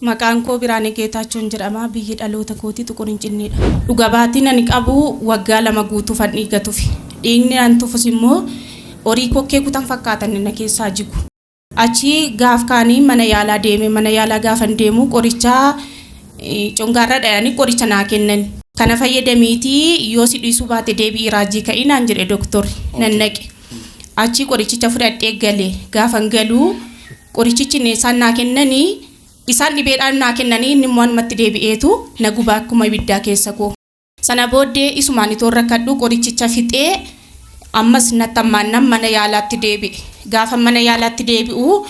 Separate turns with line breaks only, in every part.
Maqaan koo Biraanee Geetaachoon jedhama. Biyyi dhaloota kootii Xuqur Hincinniidha. Dhuga baatiin ani qabu waggaa 2 guutuufan dhiiga tufe. Dhiigni an tufus immoo horii kokkee kutan fakkaatan na keessaa jigu. Achii gaaf kaanii mana yaalaa deeme. Mana yaalaa gaafan deemu qoricha congaarra dhayanii qoricha naa kennan. Kana fayyadamiitii yoo si dhiisuu baate deebi'ii raajii ka'i naan jedhe doktorri. Nan dhaqe. Achii qorichicha fudhadhee gale. Gaafan galu Qorichichi inni isaan naa kennanii isaan dhibeedhaan naa kennanii inni immoo anumatti deebi'eetu na guba akkuma ibiddaa keessa koo. Sana booddee isumaan itoon rakkadhuu qorichicha fixee ammas natti hammaannaan mana yaalaatti deebi'e. Gaafan mana yaalaatti deebi'u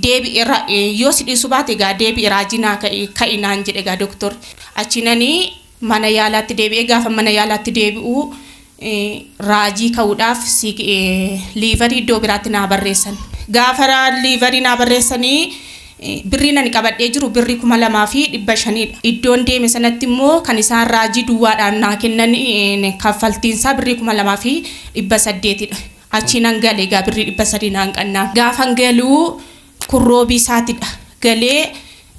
deebi'e yoo si dhiisuu baate egaa deebi'i raajii naa ka'i ka'i naan jedhe egaa doktorri. Achiinani mana yaalaatti deebi'ee gaafan mana yaalaatti deebi'u raajii ka'uudhaaf liivarii iddoo biraatti naa barreessan. Gaafa liivarii naa barreessanii birriin ani qabadhee jiru birrii 2500dha. Iddoon deeme sanatti immoo kan isaan raajii duwwaadhaan naa kennan kaffaltiin isaa birrii 2800dha. Achii nan gale egaa birrii 300 naan qannaa. Gaafan galuu kun roobii isaatidha. Galee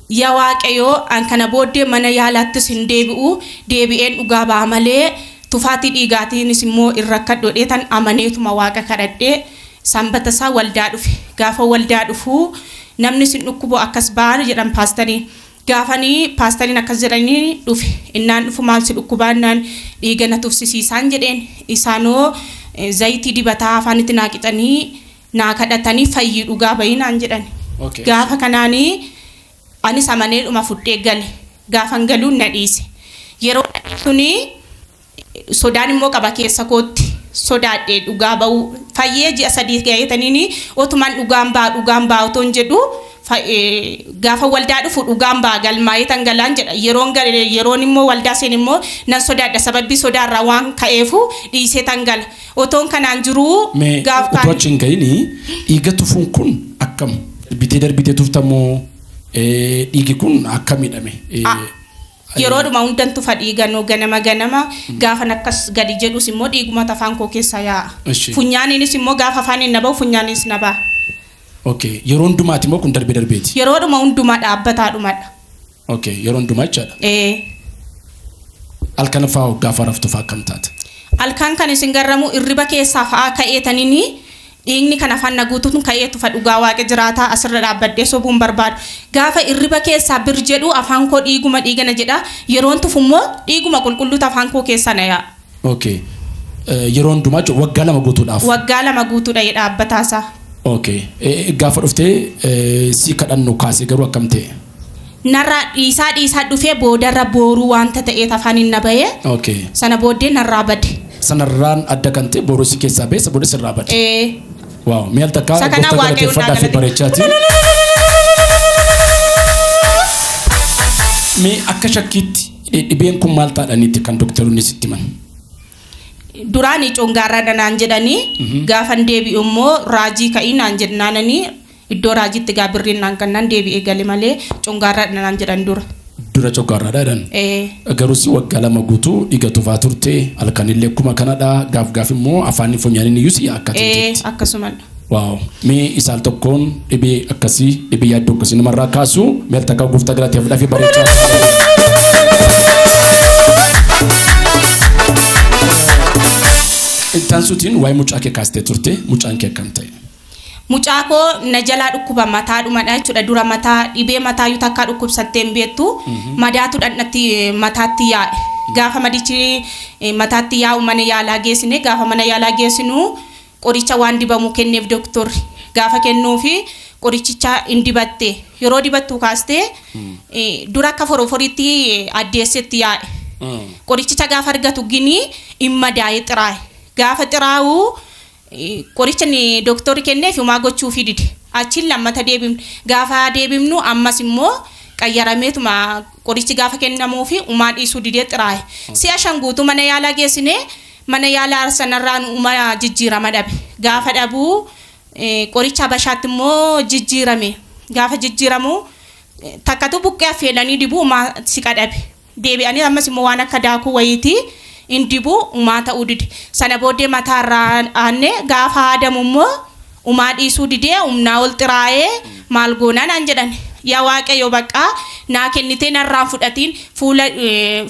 yaa Waaqayyo an kana booddee mana yaalaattis hin deebi'u, deebi'een dhugaa ba'a malee tufaatii dhiigaatiinis immoo hin rakkadhu jedheetan amaneetuma Waaqa kadhadhee sanbata isaa waldaa dhufe. Gaafa waldaa dhufu namni sin dhukkubu akkas ba'a jedhan paastariin. Gaafanii paastariin akkas jedhanii dhufe. Innaan dhufu maal si dhukkubaa innaan dhiiga na tufsisiisaan jedheen. Isaanoo zayitii dibataa afaanitti naa qicanii naa kadhatanii fayyii dhugaa bahi naan jedhan.
Okay.
Gaafa kanaanii anis amaneedhuma fudhee gale. Gaafan galuun na dhiise. Yeroo na dhiisuni sodaan immoo qaba keessa kootti. Sodaadhe dhugaa ba'uu. Fayyee ji'a 3 ga'eetaniini otuman dhugaan ba'a dhugaan ba'a otoon jedhu gaafa waldaa dhufu dhugaan ba'a galmaa'eetan galaan jedha. Yeroon gale yeroon immoo waldaa seene immoo nan sodaadha. Sababbii sodaarraa waan ka'eefu dhiiseetan gala. Otoon kanaan jiruu
Mee
gaaf
utuu
kaan.
achi hin ga'ini dhiiga tufuun kun akkam? Darbitee darbitee tufta moo dhiigi kun akkamidha mee?
Yeroodhuma hundan tufa dhiiga noo ganama ganama gaafan akkas gadi jedhus immoo dhiigumatu afaan koo keessaa yaa'a.
Eshi.
Funyaaniinis immoo gaafa afaaniin na ba'u funyaaniinis na ba'a.
Okay. Yeroo hundumaati moo kun darbee darbeeti?
Yeroodhuma hundumaa dhaabbataadhumadha.
Okay. Yeroo hundumaa jechaadha.
Ee.
Halkan faa hoo gaafa raftu faa akkam taata?
Halkan kan isin garramu irriba keessaa fa'aa ka'eetanini dhiigni kan afaan na guutuun ka'ee tufa dhugaa waaqa jiraataa asirra dhaabbadhee sobuu hin barbaadu. Gaafa irriba keessaa bir jedhu afaan koo dhiiguma dhiiga na jedha. Yeroon tufu immoo dhiiguma qulqulluutu afaan koo keessaa na yaa'a.
Okay. Yeroo hundumaa jechuun waggaa 2 guutuudhaaf.
Waggaa 2 guutuudha dhaabbata isaa.
Okay. Gaafa dhuftee si kadhannu kaasee garuu akkam ta'e?
Narraa dhiisaa dhiisaa dhufee boodarra booruu waanta ta'eef afaaniin na ba'e.
Okay.
Sana booddee narraa bade.
Sanarraan adda kan ta'e booruu si keessaa ba'e isa booda sirraa bade.
Ee.
Waaw. Mee al takkaa
Isa kanaa
gooftaa
Waaqayyoon naa
galateeffadhaa fi
galate.
bareechaati. Mee akka shakkiitti dhibeen kun maal taadhaniitti kan doktaroonni sitti himan?
Duraani congaarraadha naan jedhanii gaafan deebi'u immoo raajii ka'ii naan jennaananii iddoo raajiitti gaa birriin naan kannaan deebi'ee gale malee congaarraadha naan jedhan dura.
Dura coggaarraadha jedhan.
Ee.
Garuu si waggaa 2 guutuu dhiiga tufaa turte halkanillee akkuma kanadha gaaf gaaf immoo afaanii funyaaniin iyyuu si akka
Ee
tinteetti.
akkasumadha.
Waaw mee isaal tokkoon dhibee akkasii dhibee yaaddoo akkasii namarraa kaasu mee al takkaa gooftaa galateeffadhaa fi bareechaa. Itti aansuutiin waa'ee mucaa kee kaastee turte mucaan kee akkam ta'e?
Mucaa koo na jalaa dhukkuba mataadhumadha jechuudha. Dura mataa dhibee mataayyuu takkaa dhukkubsattee hin beektu. Madaatu dhaqnatti mataatti yaa'e. Gaafa madichi mataatti yaa'u mana yaalaa geessine. Gaafa mana yaalaa geessinu qoricha waan dibamu kenneef doktorri. Gaafa kennuufi qorichicha hin dibatte. Yeroo dibattu kaastee dura akka foroforiitti addeessetti yaa'e. Qorichicha gaafa argatu gini hin madaa'ee xiraa'e. Gaafa xiraa'u Qoricha inni dooktorri kenneef homaa gochuufii dide. Achiin lammata deebifne. Gaafa deebifnu ammas immoo qayyarameetuma qorichi gaafa kennamuufi umaa dhiisuu didee xiraahe. Si'a 5 guutuu mana yaalaa geessine mana yaalaa sanarraan uma jijjiirama dhabe. Gaafa dhabu qoricha habashaatti immoo jijjiirame. Gaafa jijjiiramu takkatu buqqee affeelanii dibu umaa siqa dhabe. Deebi'anii ammas immoo waan akka daakuu wayiiti in dibu umaa ta'uu dide. Sana booddee mataa irraa aanne gaafa haadamu immoo umaa dhiisuu didee humnaa ol xiraa'ee maal goonaa naan jedhan. Yaa Waaqayyo baqqaa naa kennitee narraan fudhatiin fuula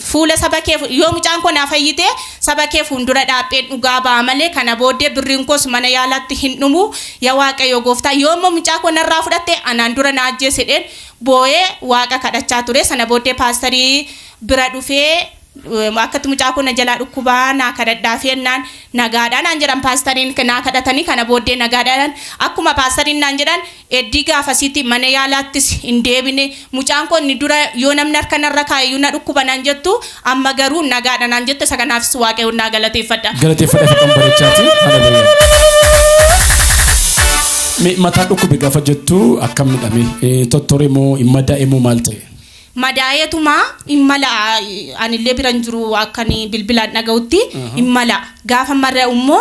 fuula saba kee yoo mucaan koo naa fayyite saba kee fuuldura dhaapheen dhugaa ba'a malee kana booddee birriin koos mana yaalaatti hin dhumu. Yaa Waaqayyo gooftaa yoo immoo mucaa koo narraa fudhatte anaan dura na ajjeesi jedheen boo'ee Waaqa kadhachaa ture. Sana booddee paastarii bira dhufee akkatti mucaa koo na jalaa dhukkubaa naa kadhadhaaf jennaan nagaadhaa naan jedhan. Paastariin naa kadhatanii kana booddee nagaadhaan akkuma paastariin naan jedhan eddii gaafasiitti mana yaalaattis hin deebine. Mucaan koo inni dura yoo namni harka narra kaa'eyyuu na dhukkuba naan jettu amma garuu nagaadha naan jette. Isa kanaafis Waaqayyoon naa galateeffadha.
Galateeffadha kan bareechaati. Haleluuyaa. Mee mataa dhukkube gaafa jettu akkam midhame? Tottore moo hin madaa'e moo maal ta'e?
Madaa'eetuma hin mala'a, anillee bira hin jiru, akka ani bilbilaan dhaga'utti hin mala'a. Gaafa mara'u immoo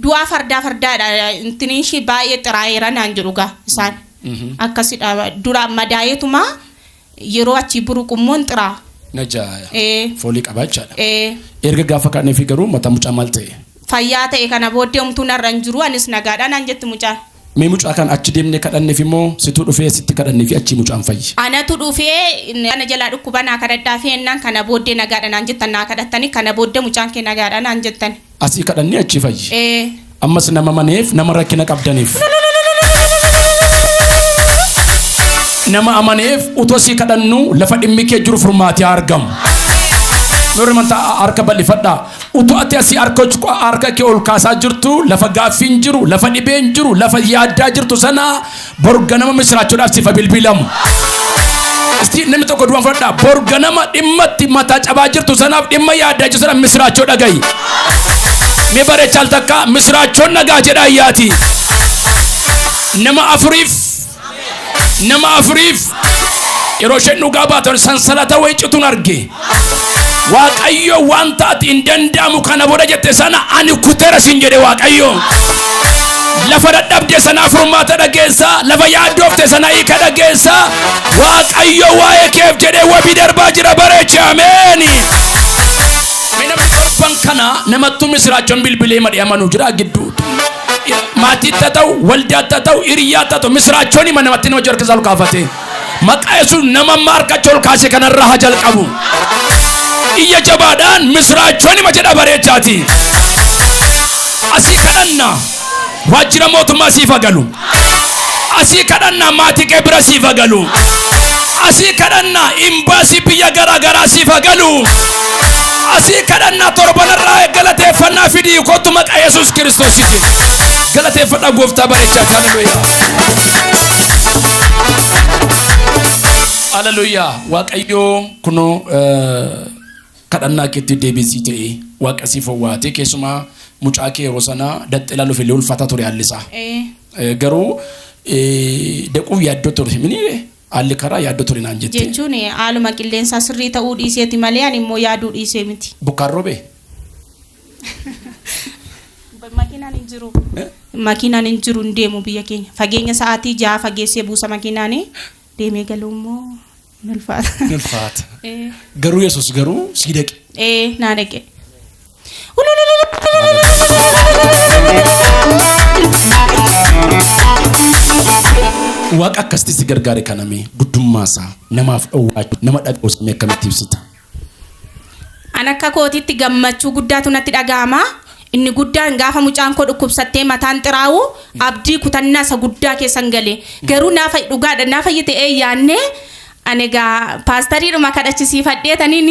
du'aa fardaa fardaadha, intini ishii baay'ee xiraa'eera naan jedhu gaa isaan. Akkasidha, dura madaa'eetuma yeroo achii buruqu immoo hin xiraa'a.
Najaaya.
Ee.
Foolii qabaa jechaadha.
Ee.
Erga gaafa kaanee fi garuu mataa mucaa maal ta'e?
Fayyaa ta'e, kana booddee homtuu narra hin jiru, anis nagaadha naan jetti mucaan.
Mee mucaa kan achi deemnee kadhanneef immoo situu dhufee sitti kadhannee fi achii mucaan fayye?
Anatu dhufee ana jalaa dhukkuba naa kadhadhaa fi ennaan kana booddee nagaadha naan jettan, naa kadhattanii kana booddee mucaan kee nagaadha naan jettan.
Asii kadhannee achii fayye.
Ee.
Ammas nama maneef, nama rakkina qabdaniif. Nama amaneef utoo sii kadhannu lafa dhimmi kee jiru furmaatee haa argamu. Warri amantaa harka bal'ifadhaa. Utuu ati asii harka kee ol kaasaa jirtu lafa gaaffiin jiru, lafa dhibeen jiru, lafa yaaddaa jirtu sana bor ganama misiraachoodhaaf sifa bilbilamu. Isti namni tokko du'an fudhadhaa. Bor ganama dhimma itti mataa cabaa jirtu sanaaf, dhimma yaaddaa jirtu sanaaf misiraachoo dhagayi. Mee bareechaa al takka misiraachoon nagaa jedhaa iyyaati. Nama afuriif, nama afuriif, yeroo isheen dhugaa baatan sansalata wayii cituun arge. Waaqayyo wanta ati hin danda'amu kana booda jette sana ani kuteera siin jedhe Waaqayyo. Lafa dadhabde sanaa furmaata dhageessa, lafa yaaddoofte sana hiika dhageessa. Waaqayyo waa'ee keef jedhee wabii darbaa jira, bareeche, ameeni. Mee namni torban kana namattuu misiraachoon bilbilee madhee amanuu jira gidduu. Maatiitti haa ta'u, waldaatti haa ta'u, hiriyaatti haa ta'u, misiraachoon hima namatti nama harka isaa ol kaafate. Maqaa Yesuus nama amma harka ol kaase kanarraa haa jalqabu. Iyya jabaadhaan misiraachoon hima jedha bareechaati. Asii kadhanna waajjira mootummaa siif haa galu. Asii kadhanna maatii kee bira siif haa galu. Asii kadhanna imbaasii biyya garaa garaa siif haa galu. Asii kadhanna torbanarraa galateeffannaa fidii kottu maqaa Yesuus Kiristoosiitiin. Galateeffadhaa gooftaa bareechaa. Haleluuyaa. Haleluuyaa. Waaqayyoo kunoo kadhannaa keetti deebisii ta'e, Waaqa siif owwaate. Keessumaa mucaa kee yeroo sana daxxee ilaaluuf illee ulfaataa ture haalli isaa. Garuu daquuf yaaddoo ture. Mini haalli karaa yaaddoo ture naan jette.
Jechuun haaluma qilleensaa sirrii ta'uu dhiiseeti malee ani immoo yaaduu dhiisee miti.
Bokkaan roobee?
Makiinaan hin jiru. Makiinaan hin jiru, hin deemu biyya keenya. Fageenya sa'aatii 6 fageessee buusa makiinaan, deemee galuu immoo hin ulfaata.
Hin ulfaata. Garuu Yesuus garuu sii dhaqe.
Ee, naa dhaqe.
Waaqa akkasitti si gargaare kaname guddummaa isaa namaaf dhowwaachuu nama dhaga'u samii akkamitti ibsita?
An akka kootitti gammachuu guddaatu natti dhaga'ama. Inni guddaan gaafa mucaan koo dhukkubsattee mataan xiraa'u abdii kutannaa isa guddaa keessan gale. Garuu naa dhugaadha naa fayyite ee yaannee ani egaa paastariidhuma kadhachisiifadhee taniin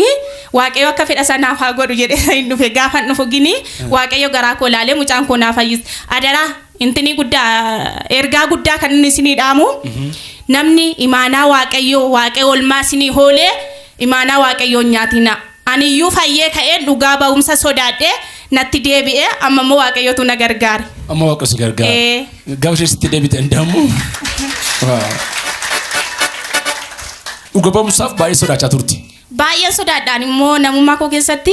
Waaqayyo akka fedha isaa naaf haa godhu jedhee hin dhufe. Gaafa dhufu gini Waaqayyo garaa koo ilaalee mucaan koo naa fayyise. Adaraa intinii guddaa, ergaa guddaa kan inni isinii dhaamu, namni imaanaa Waaqayyoo, Waaqayyo olmaa isinii hoolee, imaanaa Waaqayyoo hin nyaatinaa. Aniyyuu fayyee ka'een dhugaa ba'umsa sodaadhee natti deebi'ee, amma immoo Waaqayyotu na gargaare.
Amma Waaqa si gargaara.
Ee.
Gaafa ishee sitti deebite hin. Dhuga ba'umsaaf baay'ee sodaachaa turte.
Baay'een sodaadhaan immoo namummaa koo keessatti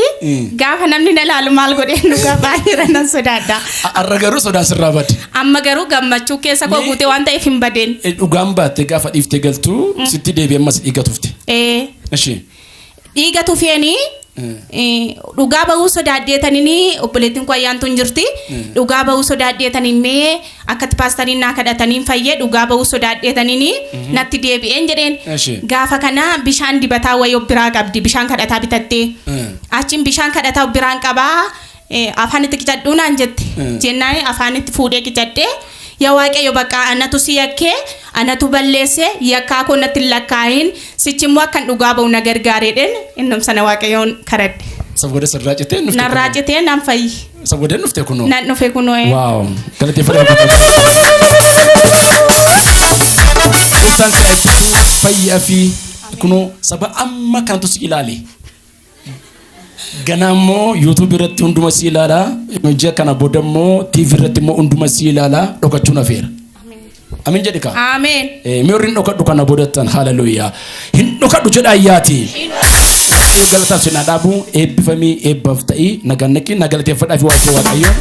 gaafa namni na ilaalu maal godheen dhugaa baay'ee nan sodaadha.
Har'a garuu sodaan sirraa bade.
Amma garuu gammachuu keessa koo guute waan ta'eef hin badeen.
Dhugaan baattee gaafa dhiiftee galtu sitti deebi'ee ammas dhiiga tufte.
Ee.
Ishee.
Dhiiga tufeenii. Dhugaa bahuu sodaadheetaniin obboleettiin koo ayyaantuun jirti. Dhugaa bahuu sodaadheetaniin mee akkatti paastariin naa kadhataniin fayyee dhugaa bahuu sodaadheetaniin natti deebi'een jedheen.
Eshi.
Gaafa kana bishaan dibataa wayii of biraa qabdi bishaan kadhataa bitattee. Achiin bishaan kadhataa of biraan qabaa afaanitti qicadhuu naan jette. Jennaan afaanitti fuudhee qicadhee yaa Waaqayyo bakka anatu si yakkee anatu balleesse yakkaa koo natti hin lakkaa'in sichi immoo akkan dhugaa ba'u na gargaareedheen innum sana Waaqayyoon kadhadhe.
Isa booda sirraa citee dhufte.
Narraa citee nan fayyi.
Isa booda dhufte kunoo.
Nan dhufe kunoo.
Waaw. Galateeffadhaa. Gooftaan si eebbisu fayyaa fi kunoo saba amma kanatu si ilaale. Ganaa immoo YouTube irratti hunduma si ilaala. Ji'a kana booda immoo TV irratti immoo hunduma si ilaala. Dhokachuun hafeera. Amiin jedhi kaa.
Ameen.
Mee warri hin dhokadhu kana boodattan haleluuyaa. Hin dhokadhu jedha ayyaati. Galataaf sinaa dhaabu eebbifamii eebbaaf ta'ii nagaan naqi na galateeffadhaa fi waaqayyo waaqayyo.